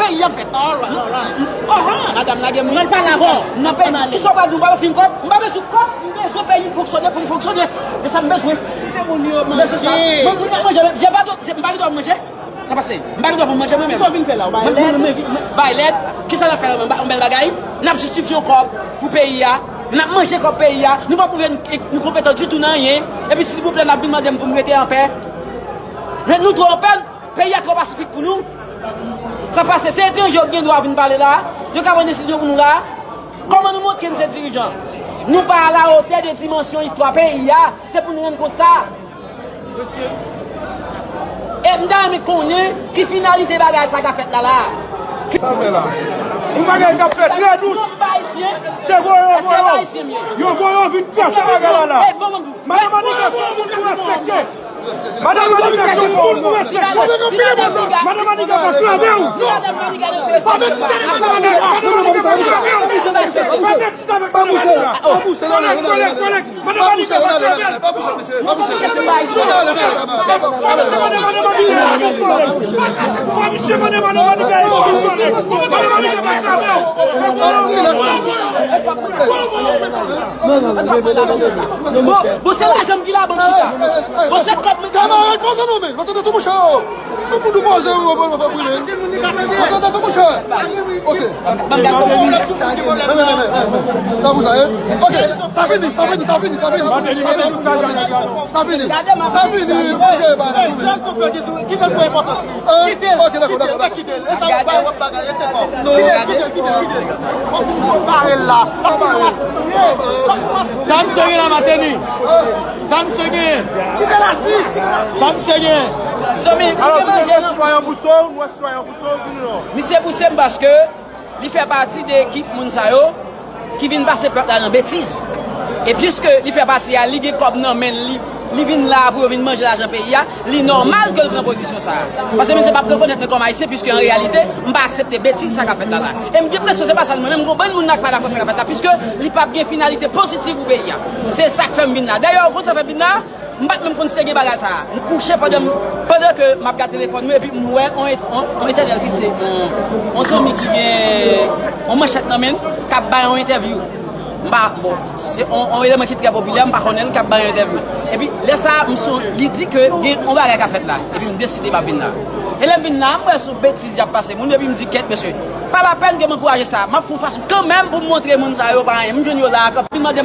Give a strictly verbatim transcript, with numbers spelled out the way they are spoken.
Peyi a fèt. Madanm, lage m. Mwen pa la avè w. Nan peyi, kisa w pral di m? M pa fin kòb. M pa bezwen kòb. M bezwen peyi m fonksyone pou m fonksyone. E sa m bezwen. M bezwen sa. Mwen, mwen ap manje, men, je pa do-, je, m pa gen dwa manje. Sa pase? M pa gen dwa pou m manje mwen menm. Kisa w vin fè la? Ou bay lèd? Mwen, mwen, mwen, bay lèd. Kisa n ap fè la? Yon bèl bagay. N ap jistifye yon kòb pou peyi a. N ap manje kòb peyi a. Nou pa pwouve nou, nou konpetan ditou nan anyen. Epi silvouplè, n ap vin mande m pou m rete anpè. Men nou twò anpè. Peyi a twò pasifik pou nou. Sa pase, se etranje yo ki gen dwa vin pale la. Yo ka pran desizyon pou nou la. Kòman nou montre n se dirijan? Nou pa alawotè de dimansyon istwa peyi a. Se pou nou rann kont sa. Mesye. E m ta renmen konnen ki finalite bagay sa k ap fèt la la. Sa fè la. Yon bagay k ap fèt trè dous. Se voye yo, voye yo. Yo voye yo vin kase bagay la la. Madan Maniga se yon moun nou respekte. Madan Maniga se yon moun nou respekte. Madan Maniga pa flannen w. Pa mèt sa avèk Madan Maniga. Pa mèt sa avèk Madan Maniga. Kòlèg, kòlèg, kòlèg. Madan Maniga pa flannen w. Madan Maniga pa flannen w. Madan Maniga pa flannen w. Bon, bon, se lajan m ki la bank chita. Bon, se kòb mwen. Kamara, poze non, men. Mwen tande tou mouche yo. Tout moun poze, mwen, mwen, mwen, mwen, mwen. Mwen tande tou mouche. Ok. Ban m gade kòb mwen. Men, men, men, men, men. Sa pou sa, eh? Ok. Sa fini, sa fini, sa fini, sa fini. Sa fini. Sa fini. Ok, ba, ba. Kite l. Ok, dakò, dakò, dakò. Kite l. E sa w bay w ap bagay, e se kò. Non. Kite l, kite l, kite l, kite l. Bon, pou w bare l la. Sa misye gen la, Mateni? Sa misye gen? Kite l ati. Sa misye gen? Zanmi, alò, nou gen manje nan bouch nou. Sitwayen Bousso, nou wè sitwayen Bousso, di nou non. Misye bouse m paske li fè pati de ekip moun sa yo ki vin pase pèp la nan betiz. E piske li fè pati a, li gen kòb nan men l, li, li vin la pou yo vin manje lajan peyi a, li nòmal ke l pran pozisyon sa a. Paske misye p ap rekonèt mwen kòm ayisyen, piske an reyalite, m pa aksepte betiz sa k ap fèt la la. E m gen enpresyon se pa sèl mwen menm, m gen yon bann moun la k pa dakò sa k ap fèt la, piske li p ap gen finalite pozitiv pou peyi a. Se sa k fè m vin la. Dayè, ou konn sa fè m vin la? M pa t menm konn si te gen bagay sa a. M kouche pandan m, pandan ke m ap gade telefòn mwen, epi m wè on, on, on etènèl ki se on, on zanmi ki gen on manchèt nan men l, k ap bay on entèvyou. M pa, bon, se on, on eleman ki trè popilè, m pa konnen l, k ap bay on entèvyou. Epi, lè sa a, m son, li di ke gen on bagay k ap fèt la. Epi m deside m ap vin la. E lè m vin la, m wè se on betiz y ap pase moun yo, epi m di, kèt, mesye, pa lapèn ke m ankouraje sa. M ap fè yon fason kanmenm pou m montre moun sa yo pa anyen. M jwenn yo la, k ap vin mande m